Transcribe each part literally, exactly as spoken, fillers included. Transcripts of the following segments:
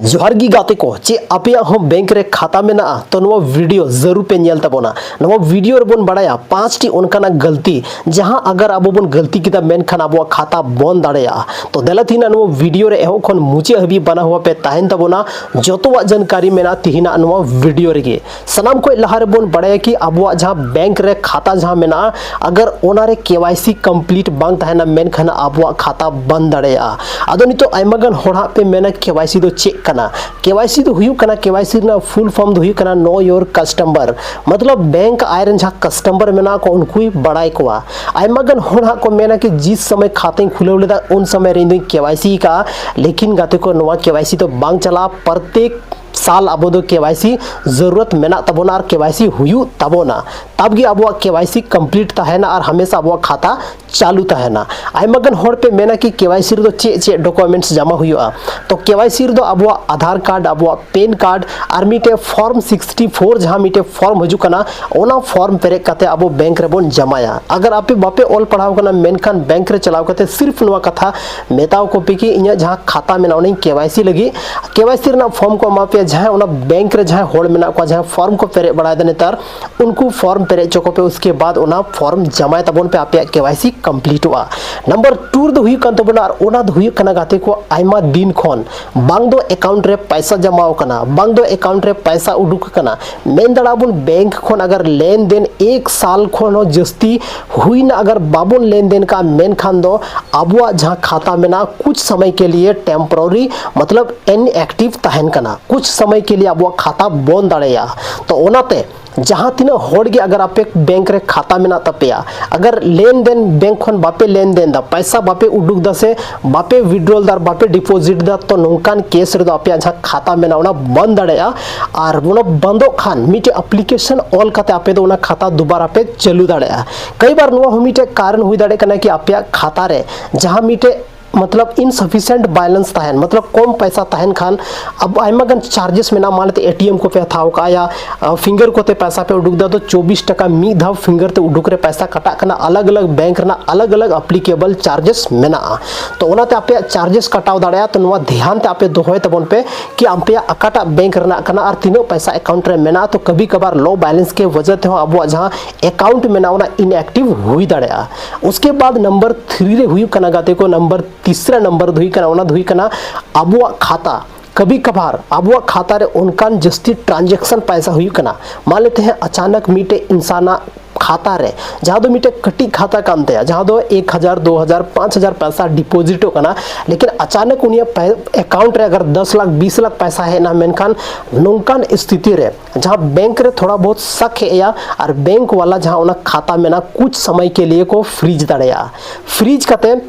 ᱡᱚᱦᱟᱨ ᱜᱮ ᱜᱟᱛᱮ ᱠᱚ, ᱪᱮᱫ ᱟᱯᱮᱭᱟᱜ ᱦᱚᱸ ᱵᱮᱝᱠ ᱨᱮ ᱠᱷᱟᱛᱟ ᱢᱮᱱᱟᱜᱼᱟ? ᱛᱚ ᱱᱚᱣᱟ ᱵᱷᱤᱰᱤᱭᱳ ᱡᱟᱹᱨᱩᱲ ᱯᱮ ᱧᱮᱞ ᱛᱟᱵᱚᱱᱟ᱾ ᱱᱚᱣᱟ ᱵᱷᱤᱰᱤᱭᱳ ᱨᱮᱵᱚᱱ ᱵᱟᱲᱟᱭᱟ ᱯᱟᱸᱪᱴᱤ ᱚᱱᱠᱟᱱᱟᱜ ᱜᱟᱹᱞᱛᱤ, ᱡᱟᱦᱟᱸ ᱟᱜᱟᱨ ᱟᱵᱚ ᱵᱚᱱ ᱜᱟᱹᱞᱛᱤ ᱠᱮᱫᱟ ᱢᱮᱱᱠᱷᱟᱱ ᱟᱵᱚᱣᱟᱜ ᱠᱷᱟᱛᱟ ᱵᱚᱱᱫ ᱫᱟᱲᱮᱭᱟᱜᱼᱟ᱾ ᱛᱚ ᱫᱮᱞᱟ ᱛᱮᱦᱮᱧᱟᱜ ᱱᱚᱣᱟ ᱵᱷᱤᱰᱤᱭᱳ ᱨᱮ ᱮᱦᱚᱵ ᱠᱷᱚᱱ ᱢᱩᱪᱟᱹᱫ ᱦᱟᱹᱵᱤᱡ ᱵᱟᱱᱟ ᱦᱚᱲ ᱯᱮ ᱛᱟᱦᱮᱱ ᱛᱟᱵᱚᱱᱟ᱾ ᱡᱚᱛᱚᱣᱟᱜ ᱡᱟᱱᱠᱟᱨᱤ ᱢᱮᱱᱟᱜᱼᱟ ᱛᱮᱦᱮᱧᱟᱜ ᱱᱚᱣᱟ ᱵᱷᱤᱰᱤᱭᱳ ᱨᱮᱜᱮ᱾ ᱥᱟᱱᱟᱢ ᱠᱷᱚᱱ ᱞᱟᱦᱟ ᱨᱮᱵᱚᱱ ᱵᱟᱲᱟᱭᱟ ᱠᱤ ᱟᱵᱚᱣᱟᱜ ᱡᱟᱦᱟᱸ ᱵᱮᱝᱠ ᱨᱮ ᱠᱷᱟᱛᱟ ᱡᱟᱦᱟᱸ ᱢᱮᱱᱟᱜᱼᱟ, ᱟᱜᱟᱨ ᱚᱱᱟᱨᱮ ᱠᱮ ᱣᱟᱭ ᱥᱤ ᱠᱚᱢᱯᱞᱤᱴ ᱵᱟᱝ ᱛᱟᱦᱮᱱᱟ ᱢᱮᱱᱠᱷᱟᱱ ᱟᱵᱚᱣᱟᱜ ᱠᱷᱟᱛᱟ ᱵᱚᱱᱫ ᱫᱟᱲᱮᱭᱟᱜᱼᱟ᱾ ᱟᱫᱚ ᱱᱤᱛᱚᱜ ᱟᱭᱢᱟ ᱜᱟᱱ ᱦᱚᱲ ᱦᱟᱸᱜ ᱯᱮ ᱢᱮᱱᱟ ᱠᱮ ᱣᱟᱭ ᱥᱤ ᱫᱚ ᱪᱮᱫ ᱠᱟᱱᱟ? ᱠᱮ ᱣᱟᱭ ᱥᱤ ᱫᱚ ᱦᱩᱭᱩᱜ ᱠᱟᱱᱟ, ᱠᱮ ᱣᱟᱭ ᱥᱤ ᱨᱮᱱᱟᱜ ᱯᱷᱩᱞ ᱯᱷᱚᱨᱢ ᱫᱚ ᱦᱩᱭᱩᱜ ᱠᱟᱱᱟ ᱱᱳ ᱭᱳᱨ ᱠᱟᱥᱴᱚᱢᱟᱨ, ᱢᱚᱛᱞᱚᱵ ᱵᱮᱝᱠ ᱟᱡᱨᱮᱱ ᱡᱟᱦᱟᱸ ᱠᱟᱥᱴᱚᱢᱟᱨ ᱢᱮᱱᱟᱜ ᱠᱚᱣᱟ ᱩᱱᱠᱩᱭ ᱵᱟᱲᱟᱭ ᱠᱚᱣᱟ᱾ ᱟᱭᱢᱟ ᱜᱟᱱ ᱦᱚᱲ ᱦᱟᱸᱜ ᱠᱚ ᱢᱮᱱᱟ ᱠᱤ ᱡᱤᱥ ᱥᱚᱢᱚᱭ ᱠᱷᱟᱛᱟᱧ ᱠᱷᱩᱞᱟᱹᱣ ᱞᱮᱫᱟ ᱩᱱ ᱥᱚᱢᱚᱭ ᱨᱮ ᱤᱧ ᱫᱚᱧ ᱠᱮ ᱣᱟᱭ ᱥᱤ ᱠᱟᱜᱼᱟ, ᱞᱮᱠᱤᱱ ᱜᱟᱛᱮ ᱠᱚ ᱱᱚᱣᱟ ᱠᱮ ᱣᱟᱭ ᱥᱤ ᱫᱚ ᱵᱟᱝ ᱪᱟᱞᱟᱜᱼᱟ᱾ ᱯᱨᱚᱛᱮᱠ ᱥᱟᱞ ᱟᱵᱚ ᱫᱚ ᱠᱮ ᱣᱟᱭ ᱥᱤ ᱡᱟᱹᱨᱩᱨᱟᱛ ᱢᱮᱱᱟᱜ ᱛᱟᱵᱚᱱᱟ ᱟᱨ ᱠᱮ ᱣᱟᱭ ᱥᱤ ᱦᱩᱭᱩᱜ ᱛᱟᱵᱚᱱᱟ, ᱛᱟᱵ ᱜᱮ ᱟᱵᱚᱣᱟᱜ ᱠᱮ ᱣᱟᱭ ᱥᱤ ᱠᱚᱢᱯᱞᱤᱴ ᱛᱟᱦᱮᱱᱟ ᱟᱨ ᱦᱟᱢᱮᱥᱟ ᱟᱵᱚᱣᱟᱜ ᱠᱷᱟᱛᱟ ᱪᱟᱞᱩ ᱛᱟᱦᱮᱱᱟ᱾ ᱟᱭᱢᱟ ᱜᱟᱱ ᱦᱚᱲ ᱯᱮ ᱢᱮᱱᱟ ᱠᱤ ᱠᱮ ᱣᱟᱭ ᱥᱤ ᱨᱮᱫᱚ ᱪᱮᱫ ᱪᱮᱫ ᱰᱚᱠᱩᱢᱮᱱᱴᱥ ᱡᱟᱢᱟ ᱦᱩᱭᱩᱜᱼᱟ? ᱛᱚ ᱠᱮ ᱣᱟᱭ ᱥᱤ ᱨᱮᱫᱚ ᱟᱵᱚᱣᱟᱜ ᱟᱫᱷᱟᱨ ᱠᱟᱨᱰ, ᱟᱵᱚᱣᱟᱜ ᱯᱮᱱ ᱠᱟᱨᱰ ᱟᱨ ᱢᱤᱫᱴᱮᱡ ᱯᱷᱚᱨᱢ ᱥᱤᱠᱥᱴᱤ ᱯᱷᱳᱨ ᱡᱟᱦᱟᱸ ᱢᱤᱫᱴᱮᱡ ᱯᱷᱚᱨᱢ ᱦᱤᱡᱩᱜ ᱠᱟᱱᱟ, ᱚᱱᱟ ᱯᱷᱚᱨᱢ ᱯᱮᱨᱮᱡ ᱠᱟᱛᱮ ᱟᱵᱚ ᱵᱮᱝᱠ ᱨᱮᱵᱚᱱ ᱡᱟᱢᱟᱭᱟ᱾ ᱟᱜᱟᱨ ᱟᱯᱮ ᱵᱟᱯᱮ ᱚᱞ ᱯᱟᱲᱦᱟᱣ ᱠᱟᱱᱟ ᱢᱮᱱᱠᱷᱟᱱ ᱵᱮᱝᱠ ᱨᱮ ᱪᱟᱞᱟᱣ ᱠᱟᱛᱮ ᱥᱤᱨᱯ ᱱᱚᱣᱟ ᱠᱟᱛᱷᱟ ᱢᱮᱛᱟᱣ ᱠᱚᱯᱮ ᱠᱤ ᱤᱧᱟᱹᱜ ᱡᱟᱦᱟᱸ ᱠᱷᱟᱛᱟ ᱢᱮᱱᱟᱜᱼᱟ ᱚᱱᱟᱧ ᱠᱮ ᱣᱟᱭ ᱥᱤ ᱞᱟᱹᱜᱤᱫ᱾ ᱠᱮ ᱣᱟᱭ ᱥᱤ ᱨᱮᱱᱟᱜ ᱯᱷᱚᱨᱢ ᱠᱚ ᱮᱢᱟ ᱯᱮᱭᱟ, ᱡᱟᱦᱟᱸᱭ ᱚᱱᱟ ᱵᱮᱝᱠ ᱨᱮ ᱡᱟᱦᱟᱸᱭ ᱦᱚᱲ ᱢᱮᱱᱟᱜ ᱠᱚᱣᱟ ᱡᱟᱦᱟᱸᱭ ᱯᱷᱚᱨᱢ ᱠᱚ ᱯᱮᱨᱮᱡ ᱵᱟᱲᱟᱭᱮᱫᱟ ᱱᱮᱛᱟᱨ, ᱩᱱᱠᱩ ᱯᱷᱚᱨᱢ ᱯᱮᱨᱮᱡ ᱦᱚᱪᱚ ᱠᱚᱯᱮ, ᱩᱥᱠᱮ ᱵᱟᱫ ᱚᱱᱟ ᱯᱷᱚᱨᱢ ᱡᱟᱢᱟᱭ ᱛᱟᱵᱚᱱ ᱯᱮ, ᱟᱯᱮᱭᱟᱜ ᱠᱮ ᱣᱟᱭ ᱥᱤ ᱠᱚᱢᱯᱞᱤᱴᱚᱜᱼᱟ᱾ ᱱᱟᱢᱵᱟᱨ ᱴᱩ ᱨᱮᱫᱚ ᱦᱩᱭᱩᱜ ᱠᱟᱱ ᱛᱟᱵᱚᱱᱟ, ᱟᱨ ᱚᱱᱟ ᱫᱚ ᱦᱩᱭᱩᱜ ᱠᱟᱱᱟ ᱜᱟᱛᱮ ᱠᱚ ᱟᱭᱢᱟ ᱫᱤᱱ ᱠᱷᱚᱱ ᱵᱟᱝ ᱫᱚ ᱮᱠᱟᱣᱩᱱᱴ ᱨᱮ ᱯᱟᱭᱥᱟ ᱡᱟᱢᱟᱣ ᱠᱟᱱᱟ, ᱵᱟᱝ ᱫᱚ ᱮᱠᱟᱣᱩᱱᱴ ᱨᱮ ᱯᱟᱭᱥᱟ ᱩᱰᱩᱠ ᱟᱠᱟᱱᱟ, ᱢᱮᱱ ᱫᱟᱲᱮᱭᱟᱜᱼᱟ ᱵᱚᱱ ᱵᱮᱝᱠ ᱠᱷᱚᱱ ᱟᱜᱟᱨ ᱞᱮᱱᱫᱮᱱ ᱮᱠ ᱥᱟᱞ ᱠᱷᱚᱱ ᱦᱚᱸ ᱡᱟᱹᱥᱛᱤ ᱦᱩᱭᱱᱟ, ᱟᱜᱟᱨ ᱵᱟᱵᱚᱱ ᱞᱮᱱᱫᱮᱱ ᱠᱟᱜᱼᱟ ᱢᱮᱱᱠᱷᱟᱱ ᱫᱚ ᱟᱵᱚᱣᱟᱜ ᱡᱟᱦᱟᱸ ᱠᱷᱟᱛᱟ ᱢᱮᱱᱟᱜᱼᱟ ᱠᱩᱪ ᱥᱚᱢᱚᱭ ᱠᱮ ᱞᱤᱭᱮ ᱴᱮᱢᱯᱳᱨᱟᱨᱤ ᱢᱚᱛᱞᱚᱵ ᱤᱱᱮᱠᱴᱤᱵᱷ ᱛᱟᱦᱮᱱ ᱠᱟᱱᱟ, ᱠᱩᱪ ᱥᱚᱢᱚᱭ ᱠᱮ ᱞᱤᱭᱮ ᱟᱵᱚᱣᱟᱜ ᱠᱷᱟᱛᱟ ᱵᱚᱱᱫ ᱫᱟᱲᱮᱭᱟᱜᱼᱟ᱾ ᱛᱚ ᱚᱱᱟᱛᱮ ᱡᱟᱦᱟᱸ ᱛᱤᱱᱟᱹᱜ ᱦᱚᱲ ᱜᱮ ᱟᱜᱟᱨ ᱟᱯᱮ ᱵᱮᱝᱠ ᱨᱮ ᱠᱷᱟᱛᱟ ᱢᱮᱱᱟᱜ ᱛᱟᱯᱮᱭᱟ, ᱟᱜᱟᱨ ᱞᱮᱱᱫᱮᱱ ᱵᱮᱝᱠ ᱠᱷᱚᱱ ᱵᱟᱯᱮ ᱞᱮᱱᱫᱮᱱ ᱫᱟ, ᱯᱟᱭᱥᱟ ᱵᱟᱯᱮ ᱩᱰᱩᱠ ᱫᱟ ᱥᱮ ᱵᱟᱯᱮ ᱣᱤᱰᱨᱚᱞ ᱫᱟ ᱟᱨ ᱵᱟᱯᱮ ᱰᱤᱯᱚᱡᱤᱴ ᱫᱟ, ᱛᱚ ᱱᱚᱝᱠᱟᱱ ᱠᱮᱥ ᱨᱮᱫᱚ ᱟᱯᱮᱭᱟᱜ ᱡᱟᱦᱟᱸ ᱠᱷᱟᱛᱟ ᱢᱮᱱᱟᱜᱼᱟ ᱚᱱᱟ ᱵᱚᱱᱫ ᱫᱟᱲᱮᱭᱟᱜᱼᱟ᱾ ᱟᱨ ᱚᱱᱟ ᱵᱚᱱᱫᱚᱜ ᱠᱷᱟᱱ ᱢᱤᱫᱴᱮᱡ ᱟᱯᱞᱤᱠᱮᱥᱚᱱ ᱚᱞ ᱠᱟᱛᱮ ᱟᱯᱮ ᱫᱚ ᱚᱱᱟ ᱠᱷᱟᱛᱟ ᱫᱩᱵᱟᱨᱟ ᱯᱮ ᱪᱟᱹᱞᱩ ᱫᱟᱲᱮᱭᱟᱜᱼᱟ᱾ ᱠᱟᱹᱭ ᱵᱟᱨ ᱱᱚᱣᱟ ᱦᱚᱸ ᱢᱤᱫᱴᱮᱡ ᱠᱟᱨᱚᱱ ᱦᱩᱭ ᱫᱟᱲᱮᱭᱟᱜ ᱠᱟᱱᱟ ᱠᱤ ᱟᱯᱮᱭᱟᱜ ᱠᱷᱟᱛᱟ ᱨᱮ ᱡᱟᱦᱟᱸ ᱢᱤᱫᱴᱮᱡ ᱢᱚᱛᱞᱚᱵ ᱤᱱᱥᱟᱯᱷᱤᱥᱤᱭᱮᱱᱴ ᱵᱮᱞᱮᱱᱥ ᱛᱟᱦᱮᱱ, ᱢᱚᱛᱞᱚᱵ ᱠᱚᱢ ᱯᱚᱭᱥᱟ ᱛᱟᱦᱮᱱ ᱠᱷᱟᱱ, ᱟᱵᱚ ᱟᱭᱢᱟ ᱜᱟᱱ ᱪᱟᱨᱡᱮᱥ ᱢᱮᱱᱟᱜᱼᱟ᱾ ᱢᱟᱱ ᱞᱮᱛᱮ ᱮᱴᱤᱮᱢ ᱠᱚᱯᱮ ᱦᱟᱛᱟᱣ ᱠᱟᱜᱼᱟ ᱭᱟ ᱯᱷᱤᱝᱜᱟᱨ ᱠᱚᱛᱮ ᱯᱚᱭᱥᱟ ᱯᱮ ᱩᱰᱩᱠ ᱫᱟ, ᱛᱚ ᱪᱚᱵᱵᱤᱥ ᱴᱟᱠᱟ ᱢᱤᱫ ᱫᱷᱟᱣ ᱯᱷᱤᱝᱜᱟᱨ ᱛᱮ ᱩᱰᱩᱠ ᱨᱮ ᱯᱚᱭᱥᱟ ᱠᱟᱴᱟᱜ ᱠᱟᱱᱟ᱾ ᱟᱞᱟᱜᱽ ᱟᱞᱟᱜᱽ ᱵᱮᱝᱠ ᱨᱮᱱᱟᱜ ᱟᱞᱟᱜᱽ ᱟᱞᱟᱜᱽ ᱟᱯᱞᱤᱠᱮᱵᱚᱞ ᱪᱟᱨᱡᱮᱥ ᱢᱮᱱᱟᱜᱼᱟ᱾ ᱛᱚ ᱚᱱᱟᱛᱮ ᱟᱯᱮᱭᱟᱜ ᱪᱟᱨᱡᱮᱥ ᱠᱟᱴᱟᱣ ᱫᱟᱲᱮᱭᱟᱜᱼᱟ᱾ ᱛᱚ ᱱᱚᱣᱟ ᱫᱷᱮᱭᱟᱱ ᱛᱮ ᱟᱯᱮ ᱫᱚᱦᱚᱭ ᱛᱟᱵᱚᱱ ᱯᱮ ᱠᱤ ᱟᱯᱮᱭᱟᱜ ᱚᱠᱟᱴᱟᱜ ᱵᱮᱝᱠ ᱨᱮᱱᱟᱜ ᱠᱟᱱᱟ ᱟᱨ ᱛᱤᱱᱟᱹᱜ ᱯᱚᱭᱥᱟ ᱮᱠᱟᱣᱩᱱᱴ ᱨᱮ ᱢᱮᱱᱟᱜᱼᱟ᱾ ᱛᱚ ᱠᱟᱵᱷᱤ ᱠᱟᱵᱷᱟᱨ ᱞᱳ ᱵᱮᱞᱮᱱᱥ ᱠᱮ ᱣᱟᱡᱟ ᱛᱮᱦᱚᱸ ᱟᱵᱚᱣᱟᱜ ᱡᱟᱦᱟᱸ ᱮᱠᱟᱣᱩᱱᱴ ᱢᱮᱱᱟᱜᱼᱟ, ᱚᱱᱟ ᱤᱱᱮᱠᱴᱤᱵᱷ ᱦᱩᱭ ᱫᱟᱲᱮᱭᱟᱜᱼᱟ᱾ ᱩᱥᱠᱮ ᱵᱟᱫ ᱱᱟᱢᱵᱟᱨ ᱛᱷᱨᱤ ᱨᱮ ᱦᱩᱭᱩᱜ ᱠᱟᱱᱟ, ᱜᱟᱛᱮ ᱠᱚ, ᱱᱟᱢᱵᱟᱨ ᱛᱤᱥᱨᱟ ᱱᱟᱢᱵᱟᱨ ᱫᱚ ᱦᱩᱭᱩᱜ ᱠᱟᱱᱟ, ᱚᱱᱟ ᱫᱚ ᱦᱩᱭᱩᱜ ᱠᱟᱱᱟ ᱟᱵᱚᱣᱟᱜ ᱠᱷᱟᱛᱟ᱾ ᱠᱟᱵᱷᱤ ᱠᱟᱵᱷᱟᱨ ᱟᱵᱚᱣᱟᱜ ᱠᱷᱟᱛᱟ ᱨᱮ ᱚᱱᱠᱟᱱ ᱡᱟᱹᱥᱛᱤ ᱴᱨᱟᱱᱡᱮᱠᱥᱚᱱ ᱯᱚᱭᱥᱟ ᱦᱩᱭᱩᱜ ᱠᱟᱱᱟ᱾ ᱢᱟᱱ ᱞᱮᱛᱮ ᱦᱮᱸ, ᱟᱪᱟᱱᱚᱠ ᱢᱤᱫᱴᱮᱡ ᱤᱱᱥᱟᱱᱟᱜ ᱠᱷᱟᱛᱟ ᱨᱮ, ᱡᱟᱦᱟᱸ ᱫᱚ ᱢᱤᱫᱴᱮᱡ ᱠᱟᱹᱴᱤᱡ ᱠᱷᱟᱛᱟ ᱠᱟᱱ ᱛᱟᱭᱟ, ᱡᱟᱦᱟᱸ ᱫᱚ ᱮᱠ ᱦᱟᱡᱟᱨ, ᱫᱩ ᱦᱟᱡᱟᱨ, ᱯᱟᱸᱪ ᱦᱟᱡᱟᱨ ᱯᱚᱭᱥᱟ ᱰᱤᱯᱚᱡᱤᱴᱚᱜ ᱠᱟᱱᱟ, ᱞᱮᱠᱤᱱ ᱟᱪᱟᱱᱚᱠ ᱩᱱᱤᱭᱟᱜ ᱯᱮ-, ᱮᱠᱟᱣᱩᱱᱴ ᱨᱮ ᱟᱜᱟᱨ ᱫᱚᱥ ᱞᱟᱠᱷ, ᱵᱤᱥ ᱞᱟᱠᱷ ᱯᱚᱭᱥᱟ ᱦᱮᱡ ᱮᱱᱟ, ᱢᱮᱱᱠᱷᱟᱱ ᱱᱚᱝᱠᱟᱱ ᱥᱛᱷᱤᱛᱤ ᱨᱮ ᱡᱟᱦᱟᱸ ᱵᱮᱝᱠ ᱨᱮ ᱛᱷᱚᱲᱟ ᱵᱚᱦᱩᱛ ᱥᱟᱠ ᱦᱮᱡ ᱟᱭᱟ ᱟᱨ ᱵᱮᱝᱠ ᱣᱟᱞᱟ ᱡᱟᱦᱟᱸ ᱚᱱᱟ ᱠᱷᱟᱛᱟ ᱢᱮᱱᱟᱜᱼᱟ, ᱠᱩᱪ ᱥᱚᱢᱚᱭ ᱠᱮ ᱞᱤᱭᱮ ᱠᱚ ᱯᱷᱨᱤᱡᱽ ᱫᱟᱲᱮᱭᱟᱜᱼᱟ᱾ ᱯᱷᱨᱤᱡᱽ ᱠᱟᱛᱮ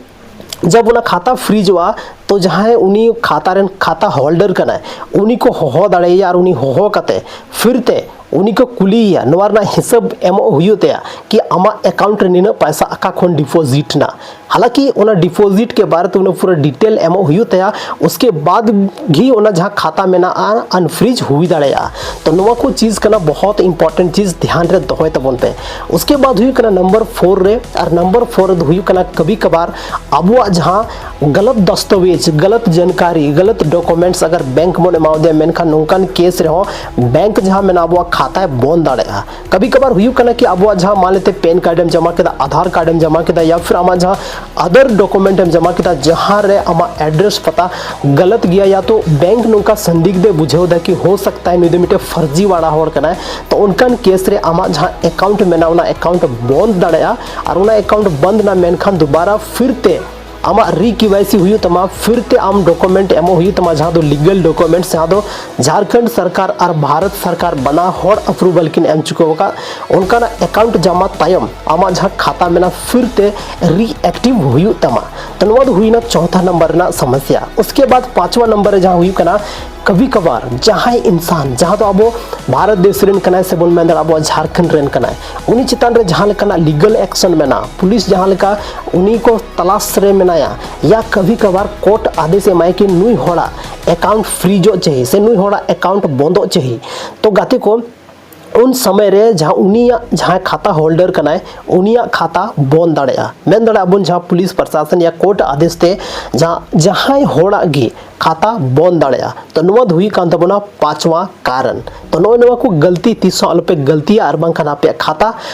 ᱡᱟᱵ ᱚᱱᱟ ᱠᱷᱟᱛᱟ ᱯᱷᱨᱤᱡᱚᱜᱼᱟ, ᱛᱚ ᱡᱟᱦᱟᱸᱭ ᱩᱱᱤ ᱠᱷᱟᱛᱟ ᱨᱮᱱ ᱠᱷᱟᱛᱟ ᱦᱳᱞᱰᱟᱨ ᱠᱟᱱᱟᱭ, ᱩᱱᱤ ᱠᱚ ᱦᱚᱦᱚ ᱫᱟᱲᱮᱭᱟᱭᱟ ᱟᱨ ᱩᱱᱤ ᱦᱚᱦᱚ ᱠᱟᱛᱮ ᱯᱷᱤᱨ ᱛᱮ ᱩᱱᱤ ᱠᱚ ᱠᱩᱞᱤᱭᱮᱭᱟ, ᱱᱚᱣᱟ ᱨᱮᱱᱟᱜ ᱦᱤᱥᱟᱹᱵ ᱮᱢᱚᱜ ᱦᱩᱭᱩᱜ ᱛᱟᱭᱟ ᱠᱤ ᱟᱢᱟᱜ ᱮᱠᱟᱣᱩᱱᱴ ᱨᱮ ᱱᱤᱱᱟᱹᱜ ᱯᱚᱭᱥᱟ ᱟᱠᱟ ᱠᱷᱚᱱ ᱰᱤᱯᱚᱡᱤᱴ ᱮᱱᱟ᱾ ᱦᱟᱞᱟᱸᱠᱤ ᱚᱱᱟ ᱰᱤᱯᱚᱡᱤᱴ ᱠᱮ ᱵᱟᱨᱮ ᱛᱮ ᱩᱱᱟᱹᱜ ᱯᱩᱨᱟᱹ ᱰᱤᱴᱮᱞ ᱮᱢᱚᱜ ᱦᱩᱭᱩᱜ ᱛᱟᱭᱟ, ᱩᱥᱠᱮ ᱵᱟᱫ ᱜᱮ ᱚᱱᱟ ᱡᱟᱦᱟᱸ ᱠᱷᱟᱛᱟ ᱢᱮᱱᱟᱜᱼᱟ ᱟᱱᱯᱷᱨᱤᱡᱽ ᱦᱩᱭ ᱫᱟᱲᱮᱭᱟᱜᱼᱟ᱾ ᱛᱚ ᱱᱚᱣᱟ ᱠᱚ ᱪᱤᱡᱽ ᱠᱟᱱᱟ ᱵᱚᱦᱚᱛ ᱤᱢᱯᱚᱨᱴᱮᱱᱴ ᱪᱤᱡᱽ, ᱫᱷᱮᱭᱟᱱ ᱨᱮ ᱫᱚᱦᱚᱭ ᱛᱟᱵᱚᱱ ᱯᱮ᱾ ᱩᱥᱠᱮ ᱵᱟᱫ ᱦᱩᱭᱩᱜ ᱠᱟᱱᱟ ᱱᱟᱢᱵᱟᱨ ᱯᱷᱳᱨ ᱨᱮ, ᱟᱨ ᱱᱟᱢᱵᱟᱨ ᱯᱷᱳᱨ ᱨᱮᱫᱚ ᱦᱩᱭᱩᱜ ᱠᱟᱱᱟ ᱠᱟᱵᱷᱤ ᱠᱟᱵᱷᱟᱨ ᱟᱵᱚᱣᱟᱜ ᱡᱟᱦᱟᱸ ᱜᱟᱞᱟᱛ ᱫᱟᱥᱛᱟᱣᱮᱡᱽ, ᱜᱟᱞᱟᱛ ᱡᱟᱱᱠᱟᱨᱤ, ᱜᱟᱞᱟᱛ ᱰᱚᱠᱩᱢᱮᱱᱴᱥ ᱟᱜᱟᱨ ᱵᱮᱝᱠ ᱵᱚᱱ ᱮᱢᱟᱣᱟᱫᱮᱭᱟ, ᱢᱮᱱᱠᱷᱟᱱ ᱱᱚᱝᱠᱟᱱ ᱠᱮᱥ ᱨᱮᱦᱚᱸ ᱵᱮᱝᱠ ᱡᱟᱦᱟᱸ ᱢᱮᱱᱟᱜᱼᱟ ᱟᱵᱚᱣᱟᱜ ᱠᱷᱟᱛᱟᱭ ᱵᱚᱱᱫ ᱫᱟᱲᱮᱭᱟᱜᱼᱟ᱾ ᱠᱟᱵᱷᱤ ᱠᱟᱵᱷᱟᱨ ᱦᱩᱭᱩᱜ ᱠᱟᱱᱟ ᱠᱤ ᱟᱵᱚᱣᱟᱜ ᱡᱟᱦᱟᱸ ᱢᱟᱱ ᱞᱮᱛᱮ ᱯᱮᱱ ᱠᱟᱨᱰ ᱮᱢ ᱡᱚᱢᱟ ᱠᱮᱫᱟ, ᱟᱫᱷᱟᱨ ᱠᱟᱨᱰ ᱮᱢ ᱡᱚᱢᱟ ᱠᱮᱫᱟ, ᱭᱟ ᱯᱷᱤᱨ ᱟᱢᱟᱜ ᱡᱟᱦᱟᱸ ᱟᱫᱟᱨ ᱰᱚᱠᱩᱢᱮᱱᱴ ᱮᱢ ᱡᱚᱢᱟ ᱠᱮᱫᱟ, ᱡᱟᱦᱟᱸ ᱨᱮ ᱟᱢᱟᱜ ᱮᱰᱨᱮᱥ ᱯᱟᱛᱟ ᱜᱟᱞᱟᱛ ᱜᱮᱭᱟ, ᱭᱟ ᱛᱚ ᱵᱮᱝᱠ ᱱᱚᱝᱠᱟ ᱥᱚᱱᱫᱤᱜᱽᱫᱷ ᱮ ᱵᱩᱡᱷᱟᱹᱣ ᱮᱫᱟ ᱠᱤ ᱦᱳ ᱥᱟᱠᱛᱟ ᱦᱟᱭ ᱱᱩᱭ ᱫᱚ ᱢᱤᱫᱴᱮᱱ ᱯᱷᱟᱨᱡᱤ ᱣᱟᱲᱟ ᱦᱚᱲ ᱠᱟᱱᱟᱭ, ᱛᱚ ᱚᱱᱠᱟᱱ ᱠᱮᱥ ᱨᱮ ᱟᱢᱟᱜ ᱡᱟᱦᱟᱸ ᱮᱠᱟᱣᱩᱱᱴ ᱢᱮᱱᱟᱜᱼᱟ, ᱚᱱᱟ ᱮᱠᱟᱣᱩᱱᱴ ᱵᱚᱱᱫ ᱫᱟᱲᱮᱭᱟᱜᱼᱟ᱾ ᱟᱨ ᱚᱱᱟ ᱮᱠᱟᱣᱩᱱᱴ ᱵᱚᱱᱫ ᱮᱱᱟ, ᱢᱮᱱᱠᱷᱟᱱ ᱫᱩᱵᱟᱨᱟ ᱯᱷᱤᱨ ᱛᱮ ᱟᱢᱟᱜ ᱨᱤ ᱠᱮ ᱣᱟᱭ ᱥᱤ ᱦᱩᱭᱩᱜ ᱛᱟᱢᱟ, ᱯᱷᱤᱨ ᱛᱮ ᱟᱢ ᱰᱚᱠᱩᱢᱮᱱᱴ ᱮᱢᱚᱜ ᱦᱩᱭᱩᱜ ᱛᱟᱢᱟ, ᱡᱟᱦᱟᱸ ᱫᱚ ᱞᱤᱜᱟᱞ ᱰᱚᱠᱩᱢᱮᱱᱴᱥ, ᱡᱟᱦᱟᱸ ᱫᱚ ᱡᱷᱟᱲᱠᱷᱚᱸᱰ ᱥᱚᱨᱠᱟᱨ ᱟᱨ ᱵᱷᱟᱨᱚᱛ ᱥᱚᱨᱠᱟᱨ ᱵᱟᱱᱟ ᱦᱚᱲ ᱟᱯᱨᱩᱵᱷᱟᱞ ᱠᱤᱱ ᱮᱢ ᱪᱩᱠᱟᱹᱣ ᱟᱠᱟᱫ᱾ ᱚᱱᱠᱟᱱᱟᱜ ᱮᱠᱟᱣᱩᱱᱴ ᱡᱟᱢᱟ ᱛᱟᱭᱚᱢ ᱟᱢᱟᱜ ᱡᱟᱦᱟᱸ ᱠᱷᱟᱛᱟ ᱢᱮᱱᱟᱜᱼᱟ, ᱯᱷᱤᱨ ᱛᱮ ᱨᱤ ᱮᱠᱴᱤᱵᱷ ᱦᱩᱭᱩᱜ ᱛᱟᱢᱟ᱾ ᱛᱚ ᱱᱚᱣᱟ ᱫᱚ ᱦᱩᱭᱱᱟ ᱪᱳᱛᱷᱟ ᱱᱟᱢᱵᱟᱨ ᱨᱮᱱᱟᱜ ᱥᱚᱢᱚᱥᱭᱟ᱾ ᱩᱥᱠᱮ ᱵᱟᱫ ᱯᱟᱸᱪᱣᱟ ᱱᱟᱢᱵᱟᱨ ᱨᱮ ᱡᱟᱦᱟᱸ ᱦᱩᱭᱩᱜ ᱠᱟᱱᱟ ᱠᱟᱵᱷᱤ ᱠᱟᱵᱷᱟᱨ ᱡᱟᱦᱟᱸᱭ ᱤᱱᱥᱟᱱ, ᱡᱟᱦᱟᱸ ᱫᱚ ᱟᱵᱚ ᱵᱷᱟᱨᱚᱛ ᱫᱮᱥ ᱨᱮᱱ ᱠᱟᱱᱟᱭ ᱥᱮ ᱵᱚᱱ ᱢᱮᱱ ᱫᱟᱲᱮᱭᱟᱜᱼᱟ ᱟᱵᱚᱣᱟᱜ ᱡᱷᱟᱲᱠᱷᱚᱸᱰ ᱨᱮᱱ ᱠᱟᱱᱟᱭ, ᱩᱱᱤ ᱪᱮᱛᱟᱱ ᱨᱮ ᱡᱟᱦᱟᱸ ᱞᱮᱠᱟᱱᱟᱜ ᱞᱤᱜᱟᱞ ᱮᱠᱥᱚᱱ ᱢᱮᱱᱟᱜᱼᱟ, ᱯᱩᱞᱤᱥ ᱡᱟᱦᱟᱸ ᱞᱮᱠᱟ ᱩᱱᱤ ᱠᱚ ᱛᱚᱞᱟᱥ ᱨᱮ ᱢᱮᱱᱟᱭᱟ, ᱭᱟ ᱠᱟᱵᱷᱤ ᱠᱟᱵᱷᱟᱨ ᱠᱳᱨᱴ ᱟᱫᱮᱥ ᱮᱢᱟᱭ ᱠᱤ ᱱᱩᱭ ᱦᱚᱲᱟᱜ ᱮᱠᱟᱣᱩᱱᱴ ᱯᱷᱨᱤᱡᱚᱜ ᱪᱟᱹᱦᱤ ᱥᱮ ᱱᱩᱭ ᱦᱚᱲᱟᱜ ᱮᱠᱟᱣᱩᱱᱴ ᱵᱚᱱᱫᱚᱜ ᱪᱟᱹᱦᱤ, ᱛᱚ ᱜᱟᱛᱮ ᱠᱚ, ᱩᱱ ᱥᱚᱢᱚᱭ ᱨᱮ ᱡᱟᱦᱟᱸ ᱩᱱᱤᱭᱟᱜ ᱡᱟᱦᱟᱸᱭ ᱠᱷᱟᱛᱟ ᱦᱳᱞᱰᱟᱨ ᱠᱟᱱᱟᱭ, ᱩᱱᱤᱭᱟᱜ ᱠᱷᱟᱛᱟ ᱵᱚᱱᱫ ᱫᱟᱲᱮᱭᱟᱜᱼᱟ᱾ ᱢᱮᱱ ᱫᱟᱲᱮᱭᱟᱜᱼᱟ ᱵᱚᱱ ᱡᱟᱦᱟᱸ ᱯᱩᱞᱤᱥ ᱯᱨᱚᱥᱟᱥᱚᱱ ᱭᱟ ᱠᱳᱨᱴ ᱟᱫᱮᱥ ᱛᱮ ᱡᱟᱦᱟᱸ, ᱡᱟᱦᱟᱸᱭ ᱦᱚᱲᱟᱜ ᱜᱮ ᱠᱷᱟᱛᱟ ᱵᱚᱱᱫ ᱫᱟᱲᱮᱭᱟᱜᱼᱟ᱾ ᱛᱚ ᱱᱚᱣᱟ ᱫᱚ ᱦᱩᱭᱩᱜ ᱠᱟᱱ ᱛᱟᱵᱚᱱᱟ ᱯᱟᱸᱪᱣᱟ ᱠᱟᱨᱚᱱ᱾ ᱛᱚ ᱱᱚᱜᱼᱚᱭ ᱱᱚᱣᱟ ᱠᱚ ᱜᱟᱹᱞᱛᱤ ᱛᱤᱥ ᱦᱚᱸ ᱟᱞᱚᱯᱮ ᱜᱟᱹᱞᱛᱤᱭᱟ, ᱟᱨ ᱵᱟᱝᱠᱷᱟᱱ ᱟᱯᱮᱭᱟᱜ ᱠᱷᱟᱛᱟ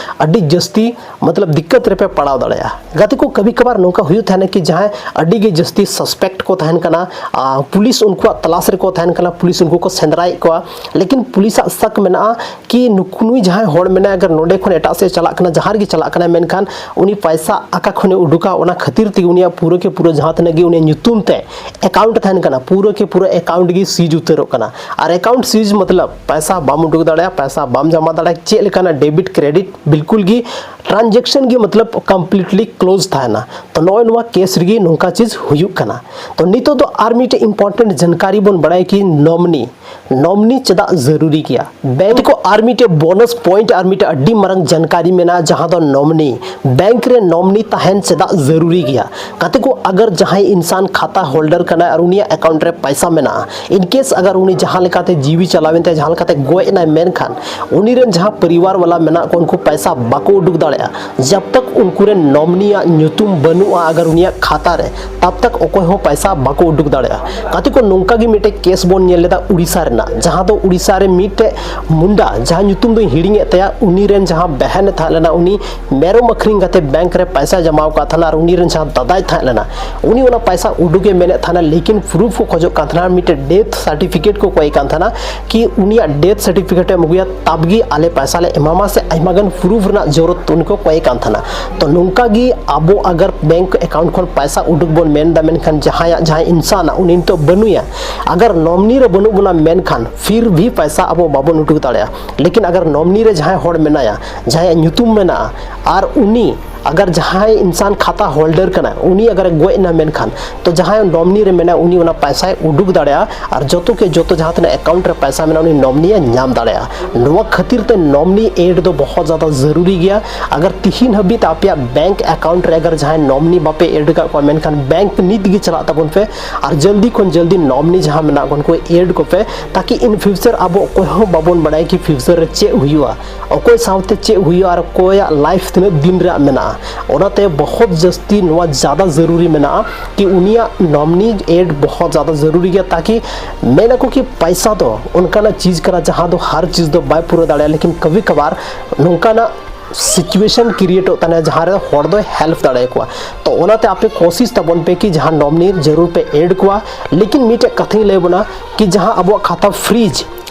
ᱟᱹᱰᱤ ᱡᱟᱹᱥᱛᱤ ᱢᱚᱛᱞᱚᱵ ᱫᱤᱠᱠᱟᱛ ᱨᱮᱯᱮ ᱯᱟᱲᱟᱣ ᱫᱟᱲᱮᱭᱟᱜᱼᱟ᱾ ᱜᱟᱛᱮ ᱠᱚ, ᱠᱟᱵᱷᱤ ᱠᱟᱵᱷᱟᱨ ᱱᱚᱝᱠᱟ ᱦᱩᱭᱩᱜ ᱛᱟᱦᱮᱱᱟ ᱠᱤ ᱡᱟᱦᱟᱸᱭ ᱟᱹᱰᱤ ᱜᱮ ᱡᱟᱹᱥᱛᱤ ᱥᱟᱥᱯᱮᱠᱴ ᱠᱚ ᱛᱟᱦᱮᱱ ᱠᱟᱱᱟ, ᱟᱨ ᱯᱩᱞᱤᱥ ᱩᱱᱠᱩᱣᱟᱜ ᱛᱚᱞᱟᱥ ᱨᱮᱠᱚ ᱛᱟᱦᱮᱱ ᱠᱟᱱᱟ, ᱯᱩᱞᱤᱥ ᱩᱱᱠᱩ ᱠᱚ ᱥᱮᱸᱫᱽᱨᱟᱭᱮᱫ ᱠᱚᱣᱟ, ᱞᱮᱠᱤᱱ ᱯᱩᱞᱤᱥᱟᱜ ᱥᱟᱠ ᱢᱮᱱᱟᱜᱼᱟ ᱠᱤ ᱱᱩᱠᱩ, ᱱᱩᱭ ᱡᱟᱦᱟᱸᱭ ᱦᱚᱲ ᱢᱮᱱᱟᱭᱟ, ᱟᱜᱟᱨ ᱱᱚᱸᱰᱮ ᱠᱷᱚᱱ ᱮᱴᱟᱜ ᱥᱮᱫ ᱪᱟᱞᱟᱜ ᱠᱟᱱᱟ, ᱡᱟᱦᱟᱸ ᱨᱮᱜᱮ ᱪᱟᱞᱟᱜ ᱠᱟᱱᱟᱭ, ᱢᱮᱱᱠᱷᱟᱱ ᱩᱱᱤ ᱯᱟᱭᱥᱟ ᱟᱠᱟ ᱠᱷᱚᱱᱮ ᱩᱰᱩᱠᱟ, ᱚᱱᱟ ᱠᱷᱟᱹᱛᱤᱨ ᱛᱮᱜᱮ ᱩᱱᱤᱭᱟᱜ ᱯᱩᱨᱟᱹ ᱠᱮ ᱯᱩᱨᱟᱹ ᱡᱟᱦᱟᱸ ᱛᱤᱱᱟᱹᱜ ᱜᱮ ᱩᱱᱤᱭᱟᱜ ᱧᱩᱛᱩᱢ ᱛᱮ ᱮᱠᱟᱣᱩᱱᱴ ᱛᱟᱦᱮᱱ ᱠᱟᱱᱟ, ᱯᱩᱨᱟᱹ ᱠᱮ ᱯᱩᱨᱟᱹ ᱮᱠᱟᱣᱩᱱᱴ ᱜᱮ ᱥᱤᱡᱽ ᱩᱛᱟᱹᱨᱚᱜ ᱠᱟᱱᱟ᱾ ᱟᱨ ᱮᱠᱟᱣᱩᱱᱴ ᱥᱤᱡᱽ ᱢᱚᱛᱞᱚᱵ ᱯᱟᱭᱥᱟ ᱵᱟᱢ ᱩᱰᱩᱠ ᱫᱟᱲᱮᱭᱟᱜᱼᱟ, ᱯᱟᱭᱥᱟ ᱵᱟᱢ ᱡᱚᱢᱟ ᱫᱟᱲᱮᱭᱟᱜᱼᱟ, ᱪᱮᱫ ᱞᱮᱠᱟᱱᱟᱜ ᱰᱮᱵᱤᱴ ᱠᱨᱮᱰᱤᱴ ᱵᱤᱞᱠᱩᱞ ᱜᱮ ᱴᱨᱟᱱᱡᱮᱠᱥᱚᱱ ᱜᱮ ᱢᱚᱛᱞᱚᱵ ᱠᱚᱢᱯᱞᱤᱴᱞᱤ ᱠᱞᱳᱡᱽ ᱛᱟᱦᱮᱱᱟ᱾ ᱛᱚ ᱱᱚᱜᱼᱚᱭ ᱱᱚᱣᱟ ᱠᱮᱥ ᱨᱮᱜᱮ ᱱᱚᱝᱠᱟ ᱪᱤᱡᱽ ᱦᱩᱭᱩᱜ ᱠᱟᱱᱟ᱾ ᱛᱚ ᱱᱤᱛᱚᱜ ᱫᱚ ᱟᱨ ᱢᱤᱫᱴᱮᱡ ᱤᱢᱯᱚᱨᱴᱮᱱᱴ ᱡᱟᱱᱠᱟᱨᱤ ᱵᱚᱱ ᱵᱟᱲᱟᱭᱟ ᱠᱤ ᱱᱚᱢᱱᱤ, ᱱᱚᱢᱱᱤ ᱪᱮᱫᱟᱜ ᱡᱟᱹᱨᱩᱨᱤ ᱜᱮᱭᱟ? ᱵᱮᱝᱠ ᱠᱚ ᱟᱨ ᱢᱤᱫᱴᱮᱡ ᱵᱳᱱᱟᱥ ᱯᱚᱭᱮᱱᱴ ᱟᱨ ᱢᱤᱫᱴᱮᱡ ᱟᱹᱰᱤ ᱢᱟᱨᱟᱝ ᱡᱟᱱᱠᱟᱨᱤ ᱢᱮᱱᱟᱜᱼᱟ, ᱡᱟᱦᱟᱸ ᱫᱚ ᱱᱚᱢᱱᱤ, ᱵᱮᱝᱠ ᱨᱮ ᱱᱚᱢᱱᱤ ᱛᱟᱦᱮᱱ ᱪᱮᱫᱟᱜ ᱡᱟᱹᱨᱩᱨᱤ ᱜᱮᱭᱟ? ᱜᱟᱛᱮ ᱠᱚ, ᱟᱜᱟᱨ ᱡᱟᱦᱟᱸᱭ ᱤᱱᱥᱟᱱ ᱠᱷᱟᱛᱟ ᱦᱳᱞᱰᱟᱨ ᱠᱟᱱᱟᱭ ᱟᱨ ᱩᱱᱤᱭᱟᱜ ᱮᱠᱟᱣᱩᱱᱴ ᱨᱮ ᱯᱟᱭᱥᱟ ᱢᱮᱱᱟᱜᱼᱟ, ᱤᱱ ᱠᱮᱥ ᱟᱜᱟᱨ ᱩᱱᱤ ᱡᱟᱦᱟᱸ ᱞᱮᱠᱟᱛᱮ ᱡᱤᱣᱤ ᱪᱟᱞᱟᱣᱮᱱ ᱛᱟᱭᱟ, ᱡᱟᱦᱟᱸ ᱞᱮᱠᱟᱛᱮ ᱜᱚᱡ ᱮᱱᱟᱭ, ᱢᱮᱱᱠᱷᱟᱱ ᱩᱱᱤ ᱨᱮᱱ ᱡᱟᱦᱟᱸ ᱯᱚᱨᱤᱵᱟᱨ ᱣᱟᱞᱟ ᱢᱮᱱᱟᱜ ᱠᱚ, ᱩᱱᱠᱩ ᱯᱟᱭᱥᱟ ᱵᱟᱠᱚ ᱩᱰᱩᱠ ᱫᱟᱲᱮᱭᱟᱜᱼᱟ᱾ ᱡᱟᱵ ᱛᱟᱠ ᱩᱱᱠᱩ ᱨᱮᱱ ᱱᱚᱢᱱᱤᱭᱟᱜ ᱧᱩᱛᱩᱢ ᱵᱟᱹᱱᱩᱜᱼᱟ ᱟᱜᱟᱨ ᱩᱱᱤᱭᱟᱜ ᱠᱷᱟᱛᱟ ᱨᱮ, ᱛᱟᱵ ᱛᱟᱠ ᱚᱠᱚᱭ ᱦᱚᱸ ᱯᱟᱭᱥᱟ ᱵᱟᱠᱚ ᱩᱰᱩᱠ ᱫᱟᱲᱮᱭᱟᱜᱼᱟ᱾ ᱜᱟᱛᱮ ᱠᱚ, ᱱᱚᱝᱠᱟ ᱜᱮ ᱢᱤᱫᱴᱮᱡ ᱠᱮᱥ ᱵᱚᱱ ᱧᱮᱞ ᱞᱮᱫᱟ ᱩᱲᱤᱥᱥᱟ ᱨᱮᱱᱟᱜ, ᱡᱟᱦᱟᱸ ᱫᱚ ᱩᱲᱤᱥᱥᱟ ᱨᱮ ᱢᱤᱫᱴᱮᱡ ᱢᱩᱱᱰᱟ, ᱡᱟᱦᱟᱸ ᱧᱩᱛᱩᱢ ᱫᱚᱧ ᱦᱤᱲᱤᱧᱮᱫ ᱛᱟᱭᱟ, ᱩᱱᱤ ᱨᱮᱱ ᱡᱟᱦᱟᱸ ᱵᱮᱦᱮᱱ ᱮ ᱛᱟᱦᱮᱸ ᱞᱮᱱᱟ, ᱩᱱᱤ ᱢᱮᱨᱚᱢ ᱟᱹᱠᱷᱨᱤᱧ ᱠᱟᱛᱮ ᱵᱮᱝᱠ ᱨᱮ ᱯᱟᱭᱥᱟ ᱡᱚᱢᱟᱣ ᱟᱠᱟᱫ ᱛᱟᱦᱮᱱᱟ ᱟᱨ ᱩᱱᱤ ᱨᱮᱱ ᱡᱟᱦᱟᱸ ᱫᱟᱫᱟᱭ ᱛᱟᱦᱮᱸ ᱞᱮᱱᱟ, ᱩᱱᱤ ᱚᱱᱟ ᱯᱟᱭᱥᱟ ᱩᱰᱩᱠᱮ ᱢᱮᱱᱮᱫ ᱛᱟᱦᱮᱱᱟ, ᱞᱮᱠᱤᱱ ᱯᱨᱩᱯᱷ ᱠᱚ ᱠᱷᱚᱡᱚᱜ ᱠᱟᱱ ᱛᱟᱦᱮᱱᱟ, ᱢᱤᱫᱴᱮᱡ ᱰᱮᱛᱷ ᱥᱟᱨᱴᱤᱯᱷᱤᱠᱮᱴ ᱠᱚ ᱠᱚᱭᱮ ᱠᱟᱱ ᱛᱟᱦᱮᱱᱟ ᱠᱤ ᱩᱱᱤᱭᱟᱜ ᱰᱮᱛᱷ ᱥᱟᱨᱴᱤᱯᱷᱤᱠᱮᱴ ᱮᱢ ᱟᱹᱜᱩᱭᱟ, ᱛᱟᱵ ᱜᱮ ᱟᱞᱮ ᱯᱟᱭᱥᱟ ᱞᱮ ᱮᱢᱟᱢᱟ, ᱥᱮ ᱟᱭᱢᱟ ᱜᱟᱱ ᱯᱨᱩᱯᱷ ᱨᱮᱱᱟᱜ ᱡᱚᱨᱩᱨᱚᱛ ᱩᱱᱤ ᱠᱚ ᱠᱚᱭᱮ ᱠᱟᱱ ᱛᱟᱦᱮᱱᱟ᱾ ᱛᱚ ᱱᱚᱝᱠᱟ ᱜᱮ ᱟᱵᱚ ᱟᱜᱟᱨ ᱵᱮᱝᱠ ᱮᱠᱟᱣᱩᱱᱴ ᱠᱷᱚᱱ ᱯᱟᱭᱥᱟ ᱩᱰᱩᱠ ᱵᱚᱱ ᱢᱮᱱ ᱮᱫᱟ, ᱢᱮᱱᱠᱷᱟᱱ ᱡᱟᱦᱟᱸᱭᱟᱜ, ᱡᱟᱦᱟᱸᱭ ᱤᱱᱥᱟᱱᱟᱜ ᱩᱱᱤ ᱱᱤᱛᱚᱜ ᱵᱟᱹᱱᱩᱭᱟ, ᱟᱜᱟᱨ ᱱᱚᱢᱱᱤ ᱨᱮ ᱵᱟᱹᱱᱩᱜ ᱵᱚᱱᱟ, ᱢᱮᱱᱠᱷᱟᱱ ᱯᱷᱤᱨ ᱵᱷᱤ ᱯᱟᱭᱥᱟ ᱟᱵᱚ ᱵᱟᱵᱚᱱ ᱩᱰᱩᱠ ᱫᱟᱲᱮᱭᱟᱜᱼᱟ᱾ ᱞᱮᱠᱤᱱ ᱟᱜᱟᱨ ᱱᱚᱢᱱᱤ ᱨᱮ ᱡᱟᱦᱟᱸᱭ ᱦᱚᱲ ᱢᱮᱱᱟᱭᱟ, ᱡᱟᱦᱟᱸᱭᱟᱜ ᱧᱩᱛᱩᱢ ᱢᱮᱱᱟᱜᱼᱟ, ᱟᱨ ᱩᱱᱤ ᱟᱜᱟᱨ ᱡᱟᱦᱟᱸᱭ ᱤᱱᱥᱟᱱ ᱠᱷᱟᱛᱟ ᱦᱳᱞᱰᱟᱨ ᱠᱟᱱᱟᱭ, ᱩᱱᱤ ᱟᱜᱟᱨᱮ ᱜᱚᱡ ᱮᱱᱟ, ᱢᱮᱱᱠᱷᱟᱱ ᱛᱚ ᱡᱟᱦᱟᱸᱭ ᱱᱚᱢᱤᱱᱤ ᱨᱮ ᱢᱮᱱᱟᱭ, ᱩᱱᱤ ᱚᱱᱟ ᱯᱟᱭᱥᱟᱭ ᱩᱰᱩᱠ ᱫᱟᱲᱮᱭᱟᱜᱼᱟ ᱟᱨ ᱡᱚᱛᱚ ᱠᱮ ᱡᱚᱛᱚ ᱡᱟᱦᱟᱸ ᱛᱤᱱᱟᱹᱜ ᱮᱠᱟᱣᱩᱱᱴ ᱨᱮ ᱯᱟᱭᱥᱟ ᱢᱮᱱᱟᱜᱼᱟ, ᱩᱱᱤ ᱱᱚᱢᱤᱱᱤᱭᱮ ᱧᱟᱢ ᱫᱟᱲᱮᱭᱟᱜᱼᱟ᱾ ᱱᱚᱣᱟ ᱠᱷᱟᱹᱛᱤᱨ ᱛᱮ ᱱᱚᱢᱤᱱᱤ ᱮᱰ ᱫᱚ ᱵᱚᱦᱚᱛ ᱡᱟᱫᱟ ᱡᱟᱹᱨᱩᱨᱤ ᱜᱮᱭᱟ᱾ ᱟᱜᱟᱨ ᱛᱤᱦᱤᱧ ᱦᱟᱹᱵᱤᱡ ᱛᱮ ᱟᱯᱮᱭᱟᱜ ᱵᱮᱝᱠ ᱮᱠᱟᱣᱩᱱᱴ ᱨᱮ ᱟᱜᱟᱨ ᱡᱟᱦᱟᱸᱭ ᱱᱚᱢᱤᱱᱤ ᱵᱟᱯᱮ ᱮᱰ ᱟᱠᱟᱫ ᱠᱚᱣᱟ, ᱢᱮᱱᱠᱷᱟᱱ ᱵᱮᱝᱠ ᱱᱤᱛ ᱜᱮ ᱪᱟᱞᱟᱜ ᱛᱟᱵᱚᱱ ᱯᱮ ᱟᱨ ᱡᱚᱞᱫᱤ ᱠᱷᱚᱱ ᱡᱚᱞᱫᱤ ᱱᱚᱢᱤᱱᱤ ᱡᱟᱦᱟᱸ ᱢᱮᱱᱟᱜ ᱠᱚ, ᱩᱱᱠᱩ ᱮᱰ ᱠᱚᱯᱮ, ᱛᱟᱠᱤ ᱤᱱ ᱯᱷᱤᱭᱩᱪᱟᱨ ᱟᱵᱚ ᱚᱠᱚᱭ ᱦᱚᱸ ᱵᱟᱵᱚᱱ ᱵᱟᱲᱟᱭᱟ ᱠᱤ ᱯᱷᱤᱭᱩᱪᱟᱨ ᱨᱮ ᱪᱮᱫ ᱦᱩᱭᱩᱜᱼᱟ, ᱚᱠᱚᱭ ᱥᱟᱶᱛᱮ ᱪᱮᱫ ᱦᱩᱭᱩᱜᱼᱟ ᱟᱨ ᱚᱠᱚᱭᱟᱜ ᱞᱟᱭᱤᱯᱷ ᱛᱤᱱᱟᱹᱜ ᱫᱤᱱ ᱨᱮᱭᱟᱜ ᱢᱮᱱᱟᱜᱼᱟ᱾ ᱚᱱᱟᱛᱮ ᱵᱚᱦᱚᱛ ᱡᱟᱹᱥᱛᱤ ᱱᱚᱣᱟ ᱡᱟᱫᱟ ᱡᱟᱹᱨᱩᱨᱤ ᱢᱮᱱᱟᱜᱼᱟ ᱠᱤ ᱩᱱᱤᱭᱟᱜ ᱱᱚᱢᱤᱱᱤ ᱮᱰ ᱵᱚᱦᱚᱛ ᱡᱟᱫᱟ ᱡᱟᱹᱨᱩᱨᱤ ᱜᱮᱭᱟ, ᱛᱟᱠᱤ ᱢᱮᱱ ᱟᱠᱚ ᱠᱤ ᱯᱟᱭᱥᱟ ᱫᱚ ᱚᱱᱠᱟᱱᱟᱜ ᱪᱤᱡᱽ ᱠᱟᱱᱟ ᱡᱟᱦᱟᱸ ᱫᱚ ᱦᱟᱨ ᱪᱤᱡᱽ ᱫᱚ ᱵᱟᱭ ᱯᱩᱨᱟᱹ ᱫᱟᱲᱮᱭᱟᱜᱼᱟ, ᱞᱮᱠᱤᱱ ᱠᱟᱵᱷᱤ ᱠᱟᱵᱷᱟᱨ ᱱᱚᱝᱠᱟᱱᱟᱜ ᱥᱤᱪᱩᱭᱮᱥᱚᱱ ᱠᱨᱤᱭᱮᱴᱚᱜ ᱛᱟᱦᱮᱱᱟ ᱡᱟᱦᱟᱸ ᱨᱮ ᱦᱚᱲ ᱫᱚᱭ ᱦᱮᱞᱯ ᱫᱟᱲᱮᱭᱟᱠᱚᱣᱟ᱾ ᱛᱚ ᱚᱱᱟᱛᱮ ᱟᱯᱮ ᱠᱳᱥᱤᱥ ᱛᱟᱵᱚᱱ ᱯᱮ ᱠᱤ ᱡᱟᱦᱟᱸ ᱱᱚᱢᱤᱱᱤ ᱡᱟᱹᱨᱩᱲ ᱯᱮ ᱮᱰ ᱠᱚᱣᱟ᱾ ᱞᱮᱠᱤᱱ ᱢᱤᱫᱴᱮᱡ ᱠᱟᱛᱷᱟᱧ ᱞᱟᱹᱭ ᱵᱚᱱᱟ ᱠᱤ ᱡᱟᱦᱟᱸ ᱟᱵᱚᱣᱟᱜ ᱠᱷᱟᱛᱟ ᱯᱷᱨᱤᱡᱽ,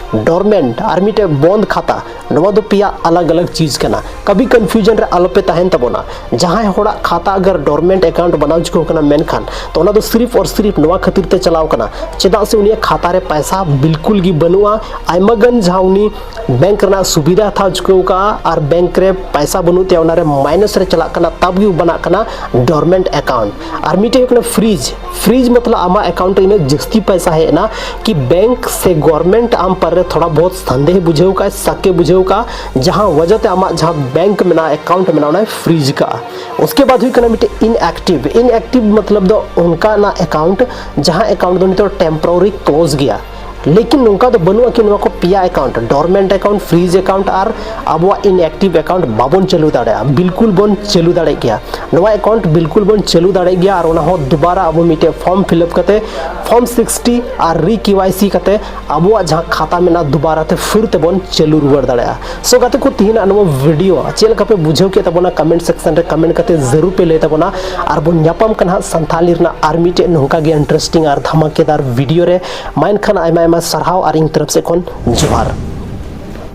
ᱰᱚᱨᱢᱮᱱᱴ ᱟᱨ ᱢᱤᱫᱴᱮᱡ ᱵᱚᱱᱫ ᱠᱷᱟᱛᱟ, ᱱᱚᱣᱟ ᱫᱚ ᱯᱮᱭᱟ ᱟᱞᱟᱜᱽ ᱟᱞᱟᱜᱽ ᱪᱤᱡᱽ ᱠᱟᱱᱟ᱾ ᱠᱟᱵᱷᱤ ᱠᱚᱱᱯᱷᱤᱭᱩᱡᱚᱱ ᱨᱮ ᱟᱞᱚᱯᱮ ᱛᱟᱦᱮᱱ ᱛᱟᱵᱚᱱᱟ᱾ ᱡᱟᱦᱟᱸᱭ ᱦᱚᱲᱟᱜ ᱠᱷᱟᱛᱟ ᱟᱜᱟᱨ ᱰᱚᱨᱢᱮᱱᱴ ᱮᱠᱟᱣᱩᱱᱴ ᱵᱮᱱᱟᱣ ᱪᱩᱠᱟᱹᱣ ᱠᱟᱱᱟ, ᱢᱮᱱᱠᱷᱟᱱ ᱛᱚ ᱚᱱᱟ ᱫᱚ ᱥᱤᱨᱤᱯ ᱟᱨ ᱥᱤᱨᱤᱯ ᱱᱚᱣᱟ ᱠᱷᱟᱹᱛᱤᱨ ᱛᱮ ᱪᱟᱞᱟᱣ ᱠᱟᱱᱟ, ᱪᱮᱫᱟᱜ ᱥᱮ ᱩᱱᱤᱭᱟᱜ ᱠᱷᱟᱛᱟ ᱨᱮ ᱯᱟᱭᱥᱟ ᱵᱤᱞᱠᱩᱞ ᱜᱮ ᱵᱟᱹᱱᱩᱜᱼᱟ᱾ ᱟᱭᱢᱟ ᱜᱟᱱ ᱡᱟᱦᱟᱸ ᱩᱱᱤ ᱵᱮᱝᱠ ᱨᱮᱱᱟᱜ ᱥᱩᱵᱤᱫᱷᱟ ᱦᱟᱛᱟᱣ ᱪᱩᱠᱟᱹᱣ ᱠᱟᱜᱼᱟ ᱟᱨ ᱵᱮᱝᱠ ᱨᱮ ᱯᱟᱭᱥᱟ ᱵᱟᱹᱱᱩᱜ ᱛᱟᱭᱟ, ᱚᱱᱟᱨᱮ ᱢᱟᱭᱱᱟᱥ ᱨᱮ ᱪᱟᱞᱟᱜ ᱠᱟᱱᱟ, ᱛᱟᱵ ᱜᱮ ᱵᱟᱱᱟᱜ ᱠᱟᱱᱟ ᱰᱚᱨᱢᱮᱱᱴ ᱮᱠᱟᱣᱩᱱᱴ᱾ ᱟᱨ ᱢᱤᱫᱴᱮᱡ ᱦᱩᱭᱩᱜ ᱠᱟᱱᱟ ᱯᱷᱨᱤᱡᱽ᱾ ᱯᱷᱨᱤᱡᱽ ᱢᱚᱛᱞᱚᱵ ᱟᱢᱟᱜ ᱮᱠᱟᱣᱩᱱᱴ ᱨᱮ ᱤᱱᱟᱹᱜ ᱡᱟᱹᱥᱛᱤ ᱯᱟᱭᱥᱟ ᱦᱮᱡ ᱮᱱᱟ ᱠᱤ ᱵᱮᱝᱠ ᱥᱮ ᱜᱚᱨᱢᱮᱱᱴ ᱟᱢ ᱯᱟᱨᱮ ᱛᱷᱚᱲᱟ ᱵᱚᱦᱩᱛ ᱥᱟᱱᱫᱮᱦ ᱵᱩᱡᱷᱟᱹᱣ ᱠᱟᱜᱼᱟ, ᱥᱟᱠᱮ ᱵᱩᱡᱷᱟᱹᱣ ᱠᱟᱜᱼᱟ, ᱡᱟᱦᱟᱸ ᱣᱟᱡᱟ ᱛᱮ ᱟᱢᱟᱜ ᱡᱟᱦᱟᱸ ᱵᱮᱝᱠ ᱢᱮᱱᱟᱜᱼᱟ, ᱮᱠᱟᱣᱩᱱᱴ ᱢᱮᱱᱟᱜᱼᱟ, ᱚᱱᱟᱭ ᱯᱷᱨᱤᱡᱽ ᱠᱟᱜᱼᱟ᱾ ᱩᱥᱠᱮ ᱵᱟᱫ ᱦᱩᱭᱩᱜ ᱠᱟᱱᱟ ᱢᱤᱫᱴᱮᱡ ᱤᱱᱮᱠᱴᱤᱵᱷ᱾ ᱤᱱᱮᱠᱴᱤᱵᱷ ᱢᱚᱛᱞᱚᱵ ᱫᱚ ᱚᱱᱠᱟᱱᱟᱜ ᱮᱠᱟᱣᱩᱱᱴ ᱡᱟᱦᱟᱸ ᱮᱠᱟᱣᱩᱱᱴ ᱫᱚ ᱱᱤᱛᱚᱜ ᱴᱮᱢᱯᱳᱨᱟᱨᱤ ᱠᱞᱳᱡᱽ ᱜᱮᱭᱟ᱾ ᱞᱮᱠᱤᱱ ᱱᱚᱝᱠᱟ ᱫᱚ ᱵᱟᱹᱱᱩᱜᱼᱟ ᱠᱤ ᱱᱚᱣᱟ ᱠᱚ ᱯᱮᱭᱟ ᱮᱠᱟᱣᱩᱱᱴ, ᱰᱚᱨᱢᱮᱱᱴ ᱮᱠᱟᱣᱩᱱᱴ, ᱯᱷᱨᱤᱡᱽ ᱮᱠᱟᱣᱩᱱᱴ ᱟᱨ ᱟᱵᱚᱣᱟᱜ ᱤᱱᱮᱠᱴᱤᱵᱷ ᱮᱠᱟᱣᱩᱱᱴ ᱵᱟᱵᱚᱱ ᱪᱟᱹᱞᱩ ᱫᱟᱲᱮᱭᱟᱜᱼᱟ᱾ ᱵᱤᱞᱠᱩᱞ ᱵᱚᱱ ᱪᱟᱹᱞᱩ ᱫᱟᱲᱮᱭᱟᱜ ᱜᱮᱭᱟ᱾ ᱱᱚᱣᱟ ᱮᱠᱟᱣᱩᱱᱴ ᱵᱤᱞᱠᱩᱞ ᱵᱚᱱ ᱪᱟᱹᱞᱩ ᱫᱟᱲᱮᱭᱟᱜ ᱜᱮᱭᱟ ᱟᱨ ᱚᱱᱟ ᱦᱚᱸ ᱫᱩᱵᱟᱨᱟ ᱟᱵᱚ ᱢᱤᱫᱴᱮᱡ ᱯᱷᱚᱨᱢ ᱯᱷᱤᱞᱟᱯ ᱠᱟᱛᱮ, ᱯᱷᱚᱨᱢ ᱥᱤᱠᱥᱴᱤ ᱟᱨ ᱨᱤ ᱠᱮ ᱣᱟᱭ ᱥᱤ ᱠᱟᱛᱮ ᱟᱵᱚᱣᱟᱜ ᱡᱟᱦᱟᱸ ᱠᱷᱟᱛᱟ ᱢᱮᱱᱟᱜᱼᱟ, ᱫᱩᱵᱟᱨᱟ ᱛᱮ ᱯᱷᱤᱨ ᱛᱮᱵᱚᱱ ᱪᱟᱹᱞᱩ ᱨᱩᱣᱟᱹᱲ ᱫᱟᱲᱮᱭᱟᱜᱼᱟ᱾ ᱥᱳ ᱜᱟᱛᱮ ᱠᱚ, ᱛᱤᱦᱤᱧᱟᱜ ᱱᱚᱣᱟ ᱵᱷᱤᱰᱤᱭᱳ ᱪᱮᱫ ᱞᱮᱠᱟ ᱯᱮ ᱵᱩᱡᱷᱟᱹᱣ ᱠᱮᱫ ᱛᱟᱵᱚᱱᱟ, ᱠᱚᱢᱮᱱᱴ ᱥᱮᱠᱥᱚᱱ ᱨᱮ ᱠᱚᱢᱮᱱᱴ ᱠᱟᱛᱮ ᱡᱟᱹᱨᱩᱲ ᱯᱮ ᱞᱟᱹᱭ ᱛᱟᱵᱚᱱᱟ᱾ ᱟᱨ ᱵᱚᱱ ᱧᱟᱯᱟᱢ ᱠᱟᱱᱟ ᱦᱟᱸᱜ ᱥᱟᱱᱛᱷᱟᱞᱤ ᱨᱮᱱᱟᱜ ᱟᱨ ᱢᱤᱫᱴᱮᱡ ᱱᱚᱝᱠᱟ ᱜᱮ ᱤᱱᱴᱟᱨᱮᱥᱴᱤᱝ ᱟᱨ ᱫᱷᱟᱢᱟᱠᱮᱫᱟᱨ ᱵᱷᱤᱰᱤᱭᱳ ᱨᱮ᱾ ᱢᱟ ᱮᱱᱠᱷᱟᱱ ᱟᱭᱢᱟ ᱟᱭᱢᱟ ᱥᱟᱨᱦᱟᱣ ᱟᱨ ᱤᱧ ᱛᱚᱨᱚᱯ ᱥᱮᱫ ᱠᱷᱚᱱ ᱡᱚᱦᱟᱨ᱾